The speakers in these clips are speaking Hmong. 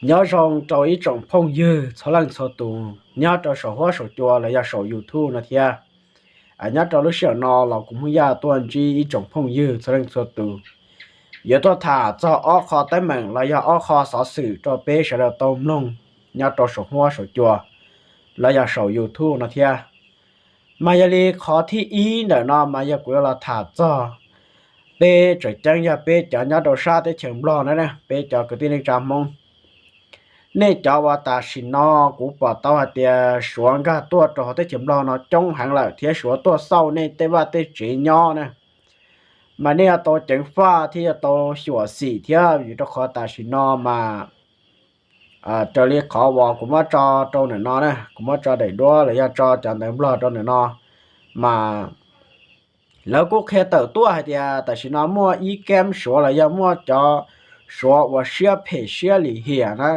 Nyob zoo rau ib tsoom phooj ywg txhua leej txhua tus nyob rau saum huab saum cua los yog saum YouTube no thiab. Nyob rau lub sij hawm no los kuv Hmoob Yaj tuaj ntsib ib tsoom phooj ywg txhua leej txhua tus, yuav tuaj tham txog ob qho teeb meem los yog ob qho xov xwm rau peb sawv daws tau mloog nyob rau saum huab saum cua los yog saum YouTube no thiab. Mas yog li qhov thib ib ntawm no mas yog kuv yuav los tham txog peb tseem ceeb yog peb cov nyob rau sab teb chaws Nplog na, peb cov kwv tij neej tsa Hmoob. Nej cov uas tam sim no kuv pom tau hais tias Suav nkag tuaj rau hauv teb chaws Nplog no coob heev lawm thiab Suav tuaj xauj nej tej vaj tej tsev nyob na, mas nej yuav tau ceev faj thiab yuav tau xyuam xim thiab, vim rau qhov tam sim no mas raws li qhov uas kuv muab tso rau ntawm no na, kuv muab tso daim duab los yog tso cov ntawv Nplog rau ntawm no, mas lawv kuj qhia tawm tuaj hais tias tam sim no muaj ib keeb Suav los yog muaj cov Suav uas siab phem siab lim hiam na,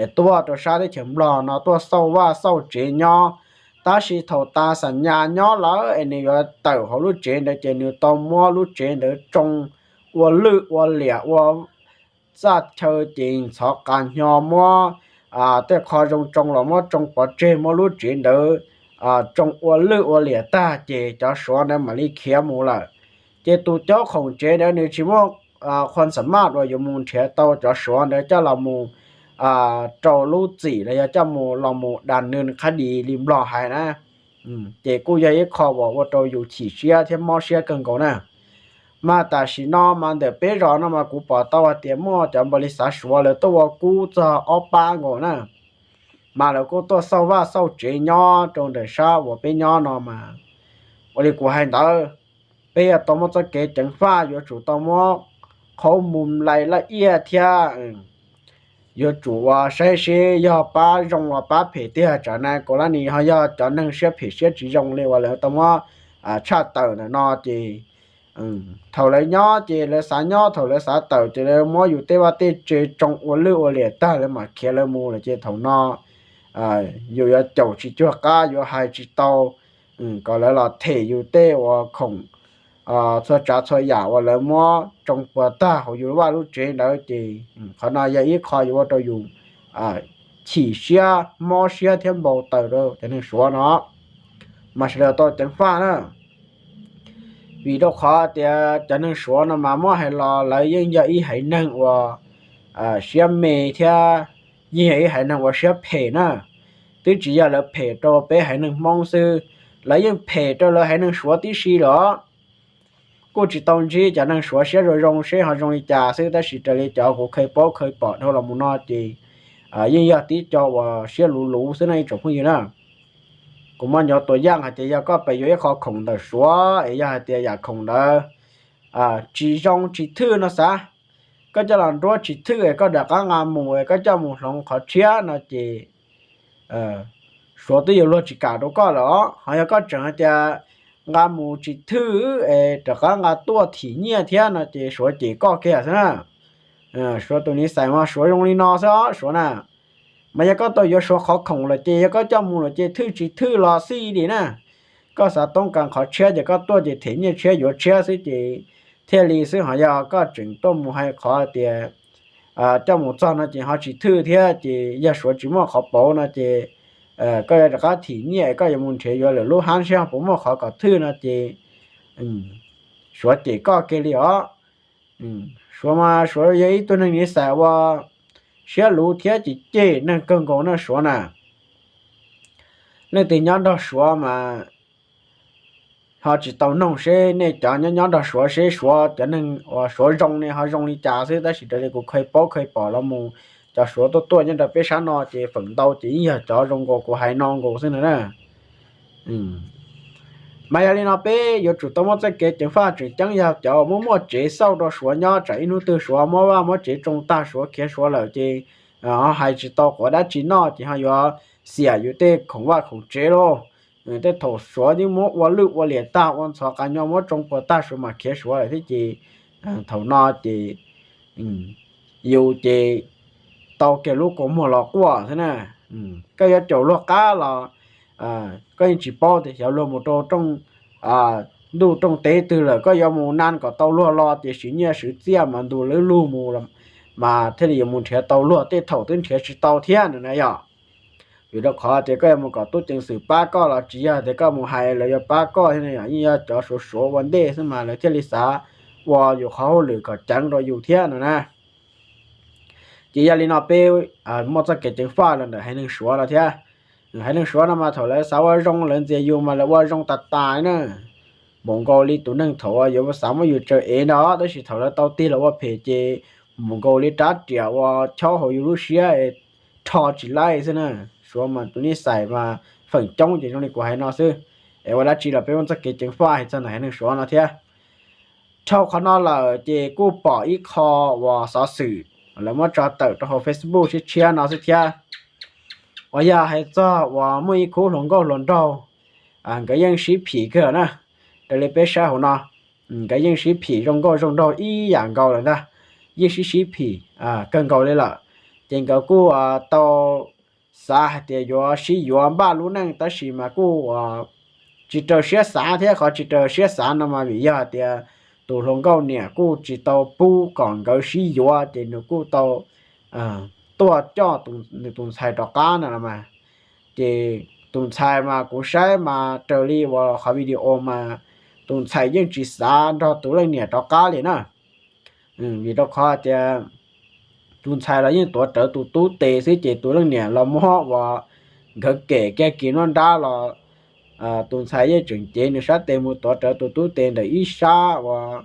es tuaj rau sab teb chaws Nplog no tuaj xauj vaj xauj tsev nyob. Tab sis thaum tas xam nyas nyob lawm es nws yuav tawm hauv lub tsev ntawd ces nws tau muab lub tsev ntawd tsoo ua lwj ua liam, ua txaj chaw ces ntxhov qas hnyo, muab tej qho zoo tsoo los muab tsoo pov tseg, muab lub tsev ntawd tsoo ua lwj ua liam tag ces cov Suav ntawd mam li khiav mus lawm. Ces tus caub khoom tsev ntawd nws tsis muaj qhua xam maj uas yuav mus nrhiav tau cov Suav ntawd coj los mus rau lub txim los yog coj mus los mus das nws qhab dis li Nplog hais na. Ces kuj yog ib qho uas ua rau yus chim siab thiab mob siab kawg nkaus na. Mas tam sim no mas ntawm peb zos no mas kuv pom tau hais tias muaj cov npau li xav Suav lawv tuaj ua kub txog ob pab nkaus na, mas lawv kuj tuaj xauj vaj xauj tsev nyob rau ntawm sab uas peb nyob no mas, ua li kuv hais ntawd, peb yuav tau muab txoj kev ceev faj, yuav tsum tau muab qhaub mus lais laj iaj thiab yuav tsum ua saib seb yog pab zoo los pab phem tiag. Tsam na kaus lab nis ho yog cov neeg siab phem siab tsis zoo li uas lawv tau muab tshaj tawm ntawm no ces thaum lawv nyob ces lawv xav nyob, thaum lawv xav tawm ces lawv muab yus tej vaj tej tsev tsoo ua lwj ua liam tag lawv mam khiav lawv mus lawm ces thaum no yus yuav caum tsis cuag qab, yuav hais tsis tau kom lawv los them yus tej uas khoom, txhua tsav txhua yam uas lawv muab tsoo puas tag hauv yus vaj lub tsev ntawd ces qhov no yog ib qho yuav ua rau yus chim siab, mob siab thiab npau taws rau cov neeg Suav no, mas sawv daws tau ceev faj na. Vim rau qhov tias cov neeg Suav no mas muab hais los lawv yeej yog ib haiv neeg uas siab me thiab yeej yog ib haiv neeg uas siab phem na. Twb tsis yog lawv phem rau peb haiv neeg Hmoob xwb, lawv yeej phem rau lawv haiv neeg Suav tib si los. Kuj tsis tau ntsib cov neeg Suav siab zoo zoo seb ho zoo li cas xwb, tab sis raws li cov kuv khaws paub khaws pom dhau los mus no ces yeej yog tib co uas siab luv luv xwb no ib tsoom phooj ywg na. Kuv muab nyob tua yaj hais tias yog koj pes yuav ib qho khoom ntawm Suav es yog hais tias yam khoom ntawd tsis zoo tsis thwj no xav, koj coj los nruab tsis thwj es koj rov qab nqa mus es koj coj mus hloov qhov tshiab no ces Suav twb yuav luag tsis kam rau koj lawm os. Ho yog koj tseem hais tias nqa mus tsis thwj es rov qab nqa tuaj thim nyiaj thiab no ces Suav cem koj kiag xwb na. Suav tus niv xais mas Suav zoo li no xwb os Suav na. Mas yog koj tau yuav Suav qhov khoom lawm ces yog koj coj mus lawm ces thwj tsis thwj los xij li na. Koj xav toob kas qhov tshiab ces koj tuaj ces them nyiaj tshiab yuav tshiab xwb ces thiaj li xwb. Ho yog koj tseem tuaj mus hais qhov tias coj mus txog no ces ho tsis thwj thiab ces yog Suav tsis muaj qhov pauv no ces koj yuav rov qab thim nyiaj koj yuav mus nrhiav yuav lwm lub hab seb ho puas muaj qhov kom thwj no ces Suav cem koj kiag li os. Suav mas Suav yog ib tug neeg niv xais ua siab luv thiab cem cem neeg kawg nkaus na Suav na. Leej twg nyob nrog Suav mas ho tsis tau noog seb nej cov nyob nyob nrog Suav seb Suav cov neeg uas Suav zoo ne ho zoo li cas xwb, tab sis raws li kuv khaws paub khaws pom los mus cov Suav tuaj tuaj nyob rau peb sab no ces feem ntau ces yeej yog cov zoo nkaus kuv hais no nkaus xwb no na. Mas yog li no peb yuav tsum tau muab txoj kev ceev faj tseem ceeb yog cov muaj muaj tsev xauj rau Suav nyob, tsam ib hnub twg Suav muab vaj muab tsev tsoo tag Suav khiav Suav lawm ces ho hais tsis tau quav dab tsi noj ces ho yuav xiam yus tej khoom vaj khoom tsev lauj. Tej thaum Suav yeej muab ua lwj ua liam tag ua ntxhov qas nyo muab tsoo puas tag Suav mam khiav Suav lawm thiab ces thaum no ces yus ces tau kiag lub kua muag los quaj xwb na. Koj yuav caum luag qab los koj yeej tsis paub tias xyov luag mus rau rooj ntuj rooj teb twg lawm, koj yuav mus nan kom tau luag los ces siv nyiaj siv txiaj mas ntus lwb lug mus mas thiaj li yuav mus nrhiav tau luag tej thaum twb nrhiav tsis tau thiab no na yom. Vim rau qhov tias koj yuav mus kom tub ceev xwm pab koj los tsis yog tias koj mus hais lawv yuav pab koj thiab no yom, yeej yog cov suav suav ua ntej xwb mas lawv thiaj li xav ua yus qhov hauj lwm kom ceev rau yus thiab no na. Ces yog li no peb muaj txoj kev ceev faj los ntawm haiv neeg suav no thiab. Haiv neeg suav no mas thaum lawv xav ua zoo lawv ntxias yus mas lawv ua zoo tas tas na. Npaum nkaus li tus neeg thaum yuav xav muab yus tsaws ev ntag, tab sis thaum lawv tau tig los ua phem ces npaum nkaus li rab riam uas chob hauv yus lub siab es rho tsis laib xwb na. Suav mas tus nij xais mas feem coob ces zoo li kuv hais no xwb. Es ua dab tsi los peb muab txoj kev ceev faj hais txog ntawm haiv neeg suav no thiab. Dhau qhov no lawm ces kuj pom ib qho uas xov xwm lawv muab tso tawm rau hauv Facebook tshiab tshiab no xwb thiab, uas yog hais txog uas muaj ib khub hluas nkauj hluas nraug, nkawd yeej sib phim kawg na. Raws li peb saib hauv no, nkawd yeej sib phim zoo nkauj zoo nraug ib yam nkaus lawm ntag, yeej sib sib phim kawg nkaus li lawm. Ces nkawd kuj tau xav hais tias yuav sib yuav npaj lub neej tab sis mas kuj tsis raws siab xav thiab. Qhov tsis raws siab xav no mas vim yog hais tias tus hluas nkauj niam kuj tsis tau pub kom nkawd sib yuav ces nws kuj tau tuaj coj nws tus ntxhais rov qab no los mas. Ces tus ntxhais mas kuv saib mas raws li uas qhov video mas tus ntxhais yeej tsis xav nrog tus leej niam rov qab li na. Vim rau qhov tias tus ntxhais los yeej tuav rawv tus tub tes xwb ces tus leej niam los muab uas nkawd kem kiag kis nruab nrab los tus ntxhais yeej tseem cev nws sab tes mus tuav rawv tus tub tes ntawm ib sab uas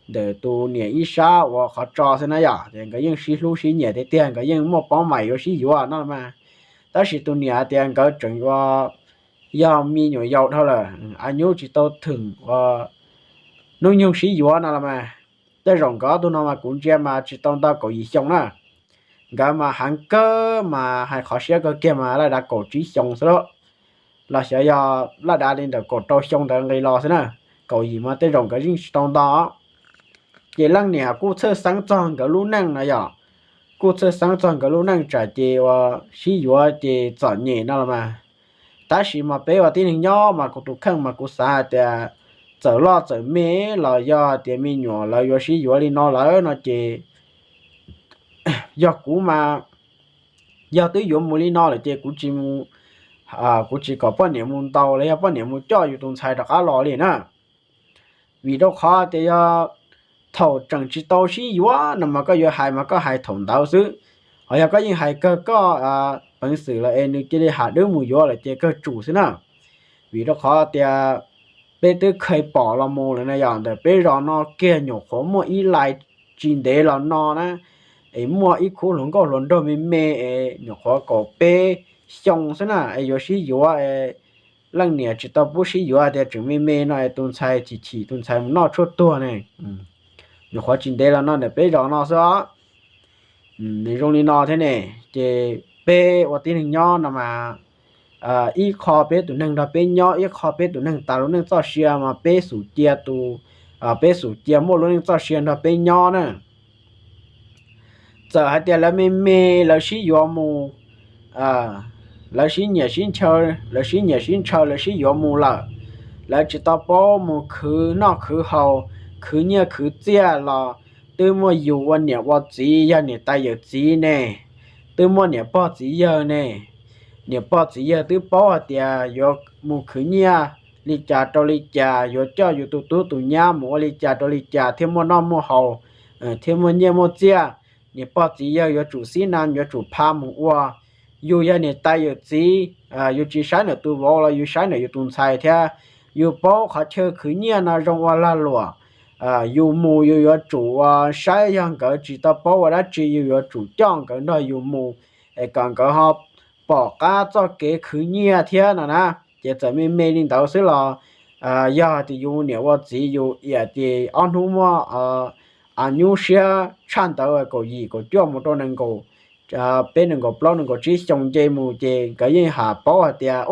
ntawm tus niam ib sab uas qhov tso xwb na yom. Ces nkawd yeej sib hlub sib nyiam tiag tiag, nkawd yeej muaj paub mas yuav sib yuav no los mas. Tab sis tus niam tias nkawd tseem ua yog me nyuam yaus dhau lawm, a nyuj tsis tau thwm ua hnub nyoog sib yuav no los mas. Tej zaum nkawd ob tug no mas kuv ntsia mas tsis tau ntau kaum yim xyoo na. Nkawd mas heev kawg mas hais qhov siab kawg kiag mas laj dav kaum tsib xyoo xwb lauj, los xyov yog laj dav li ntawm kaum rau xyoo ntawd nqis los xwb na. Kaum yim mas tej zaum nkawd yeej tsis tau ntau. Ces leej niam kuj txhawj xeeb txog nkawd lub neej no yom, kuj txhawj xeeb txog nkawd lub neej tsam ces uas sib yuav ces txom nyem no los mas. Tab sis mas peb ua tib neeg nyob mas kuv tus kheej mas kuv xav hais tias txawm loj txawm me los yog tias me nyuam lawv yuav sib yuav li no lawm no ces yog kuv mas yog twb yuav mus li no lawm ces kuv tsis mus, kuv tsis kom poj niam mus ntaus los yog poj niam mus coj yus tus ntxhais rov qab los li na. Vim rau qhov tias yog thaum tseem tsis tau sib yuav no mas koj yuav hais mas koj hais thaum ntawd xwb. Ho yog koj yeej hais kawg koj peev xwm lawm es nws cia li ham dwb mus yuav lawm ces kawg tsum xwb na. Vim rau qhov tias peb twb kheev pom los mus lawm na yom, ntawm peb zos no kiag nyuam qhuav muaj ib lais tsis ntev los no na, es muaj ib khub hluas nkauj hluas nraug me me es nyuam qhuav kaum peb xyoo xwb na es yuav sib yuav es leej niam tsis tau pub sib yuav tias tseem me me no es tus ntxhais chim chim tus ntxhais mus noj tshuaj tuag ne. Nyuam qhuav tsis ntev los no ntawm peb zos no xwb os. Nws zoo li no thiab ne, ces peb ua tib neeg nyob no mas ib qho peb tus neeg nrog peb nyob, ib qho peb tus neeg tas lub neej txoj sia mas peb xum cia tus, peb xum cia muaj lub neej txoj sia nrog peb nyob na. Txawm hais tias lawv me me lawv sib yuav mus, lawv sib nyiam sib ntshaw, lawv sib nyiam sib ntshaw lawv sib yuav mus lawm, lawv tsis tau paub mus khwv noj khwv haus, khwv nyiaj khwv txiaj los twb muaj yus ua niam ua txiv yog niam tais yawm txiv ne, twb muaj niam pog txiv yawg ne. Niam pog txiv yawg twb paub hais tias yuav mus khwv nyiaj li cas rau li cas, yuav coj yus tus tub tus nyab mus ua li cas rau li cas thiaj muaj noj muaj haus, thiaj muaj nyiaj muaj txiaj. Niam pog txiv yawg yuav tsum xib nam yuav tsum pha mus ua. Yus yog niam tais yawm txiv, yus tsis saib ntawm tus vauv los yus saib ntawm yus tus ntxhais thiab. Yus paub qhov chaw khwv nyiaj no zoo ua lag luam, yus mus yus yuav tsum ua saib yog nkawd tsis tau paub ua dab tsi yus yuav tsum coj nkawd nrog yus mus, es kom nkawd ho pom qab txoj kev khwv nyiaj thiab no na. Ces txawm me me li ntawd xwb los yog tias yus niam ua txiv yus iam ces ob hnub muaj a nyub siab tshaj ntawd kaum yim kaum cuaj mus rau nees nkaum peb nees nkaum plaub nees nkaum tsib xyoo nce mus ces nkawd yeej ham paub hais tias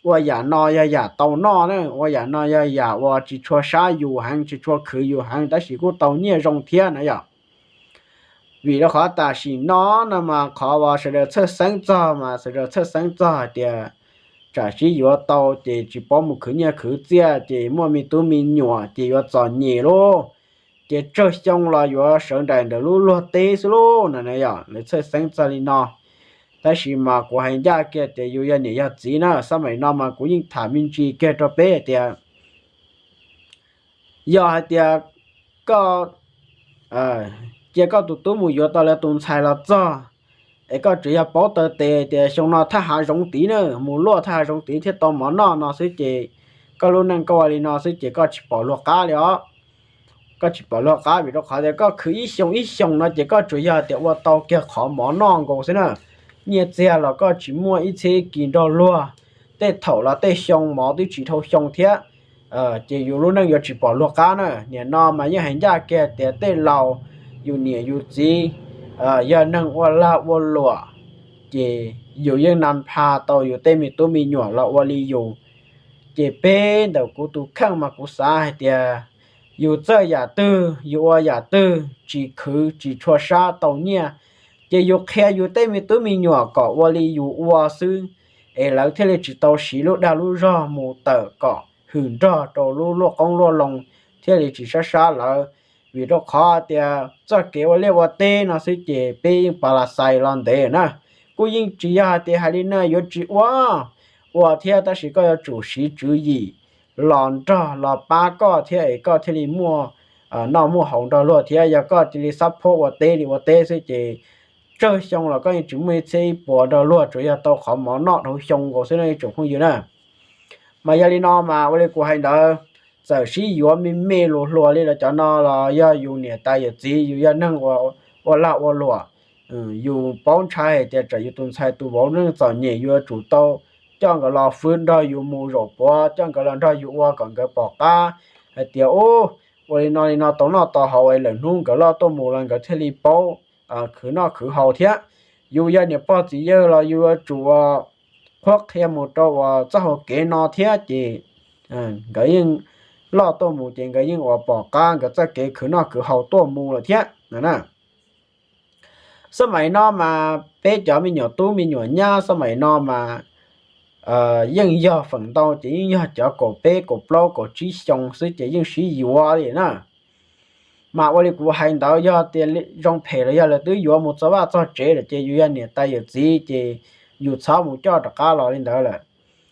ua yam no yog yam tau noj na, ua yam no yog yam uas tsis tshua sab yus heev tsis tshua khwv yus heev tab sis kuj tau nyiaj zoo thiab na yom. Vim rau qhov tam sim no no mas qhov uas sawv daws txhawj xeeb txog mas sawv daws txhawj xeeb txog hais tias tsam sib yuav tau ces tsis paub mus khwv nyiaj khwv txiaj ces muaj me tub me nyuam ces yuav txom nyem lauj. ces tsawg xyoo los yuav sawv nraim ntawm lub luag teb xwb lauj no na. Yog lawv txhawj xeeb txog li no. Tab sis mas kuv hais ncaj kiag tias yus yog niam yog txiv na, xab maim no mas kuv yeej tham me ntsis kiag rau peb hais tias, yog hais tias koj cia koj tus tub mus yuav tau lawv tus ntxhais los txog, es koj tsuas yog paub taw tes tias xyoo no thaj hav zoov tid na, mus luaj thaj hav zoov tid thiaj tau mov noj no xwb ces koj lub neej koj ua li no xwb ces koj tsis pom luag qab li os. Koj tsis pom luag qab vim rau qhov tias koj khwv ib xyoo ib xyoo no ces koj tsuas yog tias ua tau kiag qhov mov noj nkaus xwb na. Nyiaj txiag los koj tsis muaj ib txhiab ib kis nrog luag, tej thaum los tej xyoo mov twb tsis dhau xyoo thiab. Ces yus lub neej yuav tsis pom luag qab na. Nim no mas yeej hais ncaj kiag tias tej laus, yus niam yus txiv, yog neeg ua lag ua luam, ces yus yeej na phaj tau yus tej me tub me nyuam los ua li yus. Ces peb ntawm kuv tus kheej mas kuv xav hais tias yus txawj yam twg yus ua yam twg tsis khwv tsis tshua sab tau nyiaj, ces yus qhia yus tej me tub me nyuam kom ua li yus ua xwb, es lawv thiaj li tsis tau siv lub dag lub zog mus tawm kom hwm nrog rau lub luaj qoob luaj loo, thiaj li tsis sab sab lawv. Vim rau qhov tias txoj kev ua liaj ua teb no xwb ces peb yeej pas las xais los ntev na. Kuj yeej tsis yog hais tias hais li no yuav tsis ua, ua thiab tab sis koj yuav tsum siv tswv yim los nrog los pab koj thiab es koj thiaj li muaj noj muaj haus nrog luag thiab. Yog koj cia li xab phob ua teb li ua teb xwb ces tsawg xyoo los koj yeej tsis muaj ib txhiab ib puas nrog luag, tsuas yog tau qhov mov noj dhau xyoo nkaus xwb no ib tsoom phooj ywg na. Mas yog li no mas ua li kuv hais ntawd, txawm sib yuav me me luas hluas li los cov no los yog yus niam tais yawm txiv, yus yog neeg ua lag ua luam, yus paub ntshai hais tias tsam yus tus ntxhais tus vauv neej txom nyem yus yuav tsum tau coj nkawd los fwb nrog yus mus zaum puav, coj nkawd los nrog yus ua kom nkawd pom qab hais tias ua li no li no tau noj tau haus es lawm hnub nkawd loj tuaj mus los nkawd thiaj li paub khwv noj khwv haus thiab. Yus yog niam pog txiv yawg los yus yuav tsum ua qhuab qhia mus rau uas txoj hauv kev no thiab ces nkawd yeej loj tuaj mus ces nkawd yeej ua pom qab nkawd txoj kev khwv noj khwv haus tuaj mus lawm thiab no na. Xab maim no mas peb cov me nyuam tub me nyuam nyab xab maim no mas yeej yog feem ntau ces yeej yog cov kaum peb kaum plaub kaum tsib xyoo xwb ces yeej sib yuav li na. Mas ua li kuv hais ntawd, yog tias zoo phem los yog lawv twb yuav mus txog vaj txog tsev lawm ces yus yog niam tais yawm txiv ces yus txhob mus coj rov qab los li ntawd lawm.